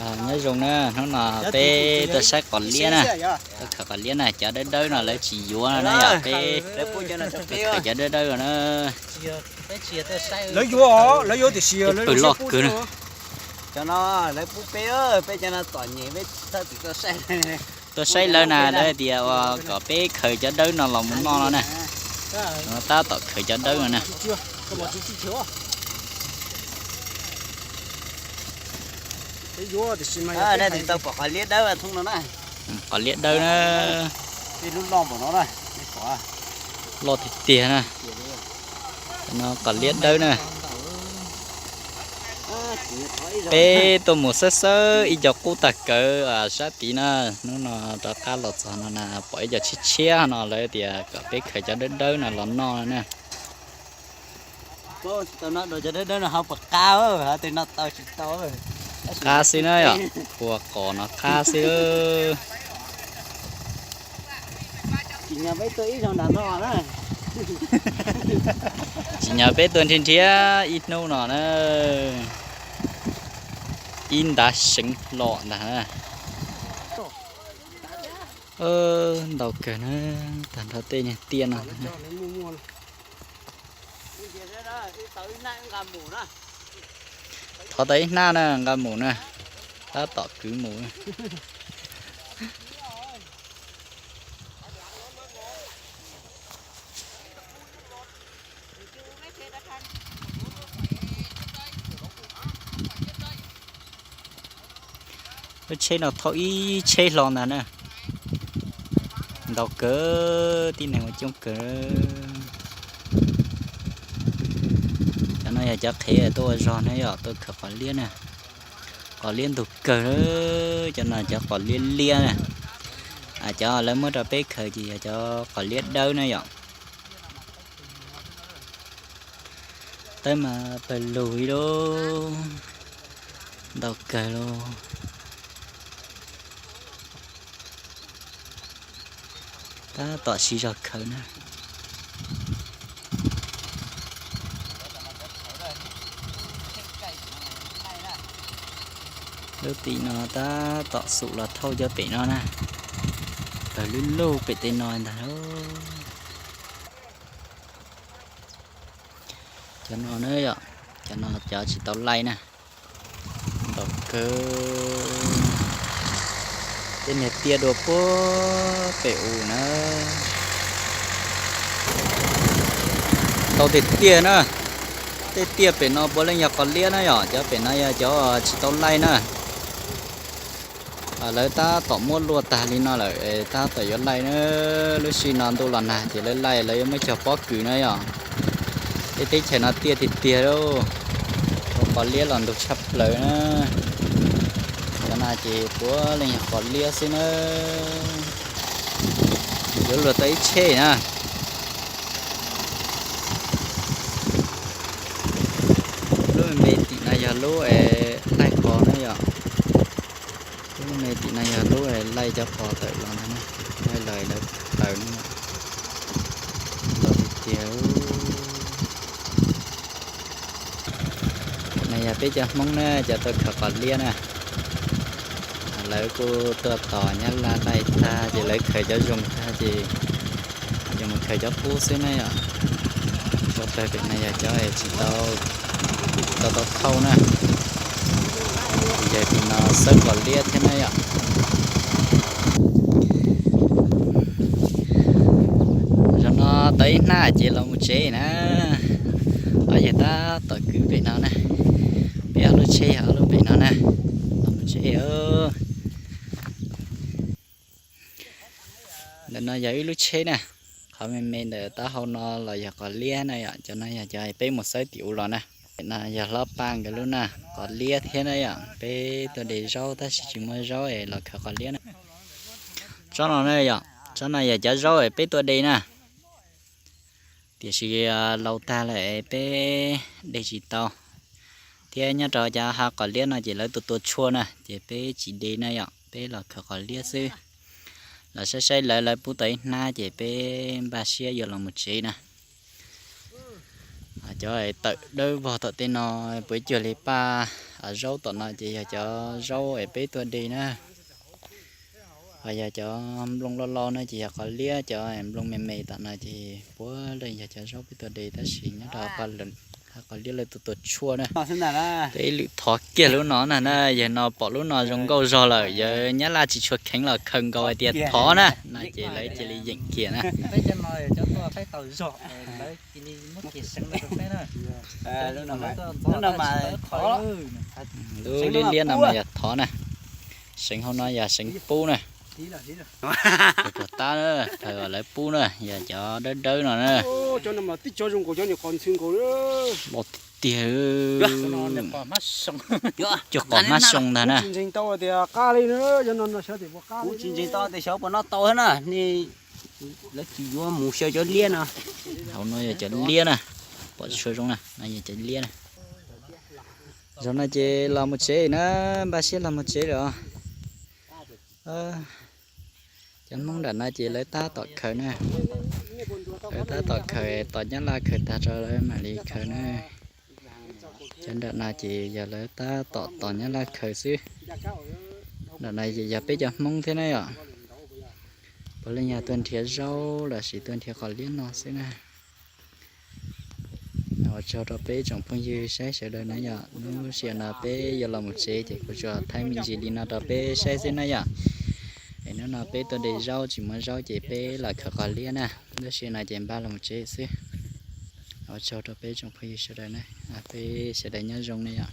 Nyob zoo na, hnub no peb tuaj saib qos liab na, tuaj khaws qos liab na, cov dawb dawb no lawv tsis yuav no na yom, peb khaws cov dawb dawb no na. Lawv yuav, lawv yuav tiam sis lawv pw loj kawg na. Cov no lawv pub peb, peb cov no txom nyem, peb tsis txawj tsis txawj saib. Tuaj saib lawv na, lawv tias kom peb khaws cov dawb no los mus noj no na. Tab tom khaws cov dawb no na. Qos liab dawb na. Loj tiag tiag na. No qos liab dawb na. Peb tuaj mus xawb xawb ib co qub tag kawg sab tid na. Hnub no rov qab los txog no na, pom ib co tshiab tshiab no, lawv tias kom peb khaws cov dawb dawb no los noj na. Qab xwb na yom, phua qos no qab xwb. Tsim nyog peb tuaj nrhiav nrhiav ib hnub no na, ib ntav seev hlo ntag na. Ntau kawg na, tag nrho tej niag tiaj no. Thov tau ib hnab na, nqa mus na, tab tom kwv mus. Lub tsheb no thauj ib tsheb hlo ntag na. Ntau kawg, tib neeg ua coob kawg. Cov no yog cov qhev tuaj ua zog na yom, tuaj khaws qos liab na. Qos liab ntug kawg, cov no cov qos liab liab na. Cov lawv muab rau peb khaws ces yog cov qos liab dawb na yom. Tawb mas pawg lug ib lub, ntau kawg lauj. Tab tom siv zog khaws na. Lub tim no tab tom xum los thauj cov pem no na. Pawg lug lug pem tej no ntag. Cov no na yom, cov no cov tsis tau laij na. Ntau kawg. Tej niag tiaj dua puag pem u na. Ntau tiag tiag na. Tej tiaj pem no puav leej yog qos liab na yom, cov pem no yog cov tsis tau laij na. Lawv tab tom muab luaj tag li no lawm, tab tom yuav laij na. Lub sij no ntuj los nag ces lawv laij, lawv yuav muab cog pob kws na yom. Tej teb chaws no tiaj tiag tiag lauj, ua qos liab los ntug tshaj plaws na. Cov no ces puav leej yog qos liab xwb na. Yuav luag tau ib tsheb na. Lub me me tim no yog lub laij qos na yom. Lub me tim no yog lub laij cov qos tawm los ntag na, laij los lawv taws na. Ntau tiag tiag. No yog peb cov Hmoob na, cov tuaj khaws qos liab na. Lawv kuj tuaj tos Nyab Laj laij tag ces lawv khaws cov zoo tag ces yuav mus khaws cov qub xwb na yom. Tso pawg pem no yog cov tsis tau, tsis tau tau thauj na. Ces yog tim no xawb qos liab thiab na yom. Zaum no tau ib hnab ces los mus tsev na. Yog tab tom kwv pem no na. Peb ob lub tsheb yog ob lub pem no na. Los mus tsev. Ntawm no yog ib lub tsheb na. Qhov me me ntawm taub hau no los yog qos liab na yom, cov no yog cov peb mus xawb tim ub los na. Pem no yog hlob Paj nkawd lub na, qos liab thiab na yom, peb tuaj de zaub tab sis tsis muaj zaub es los khaws qos liab na. Tsob no na yom, tsob no yog cov zaub es peb tuaj de na. Tiam sis laus tag lawm es peb de tsis tau, thiab nyob rau cov hav qos liab no ces lawv tua tua tshuaj na ces peb tsis de na yom, peb los khaws qos liab xwb. Los saib saib lawv, lawv pub tau ib hnab ces peb npaj siab yuav los mus tsev na. Cov tawm dawb vog tom tej no puas cuag li Paj Cov zaub tom no ces yog cov zaub es peb tuaj de na. Ho yog cov nplooj loj loj no ces yog qos liab, cov nplooj me me tom no ces puav leej yog cov zaub peb tuaj de tab sis nyob rau qos liab lawv tus tuaj tshuaj na. Peb lwm thov kiag lub no na na, yawg no pom lub no zoo nkauj zog lawm, yawg Nyab Laj tsis tshua kheev los khaws nkaus hais tias thov na, no ces lawv cia li yeem kiag na. Lub liab liab no mas yog thov na, seev hauv no yog seev pub na. Tus puag ta na, khaws lawv pub na, yog cov dawb dawb no na. Los tiag tiag, cov qos hmab soo ntag na. Tsis ntseeg tau tias xyov puas noj tau thiab na, lawv tsis yuav mus xyaw cov liab no. Hauv no yog cov liab na, pom tsis tshua zoo na, no yog cov liab na. Zaum no ces los mus tsev na, npaj siab los mus tsev lawm os. Cov Hmoob nram no ces lawv tab tom khaws na, lawv tab tom khaws, tos Nyab Laj khaws tag rau lawv mam li khaws na. Cov nram no ces yog lawv tab tom tos Nyab Laj khaws xwb. Nram no yog peb cov Hmoob thiab na yom. Puav leej yog tuaj nrhiav zaub los sis tuaj nrhiav qos liab no xwb na. Ua tsaug rau peb tsoom phooj ywg saib sawv daws na yom. Lub sij hawm no peb yuav los mus tsev ces kuv tsuas thaij me ntsis li no rau peb saib xwb na yom. Es hnub no peb tuaj de zaub tsis muaj zaub ces peb los khaws qos liab na. Lub sij hawm no ces npaj los mus tsev xwb. Ua tsaug rau peb tsoom phooj ywg sawv daws na, peb sawv daws nyob zoo na yom.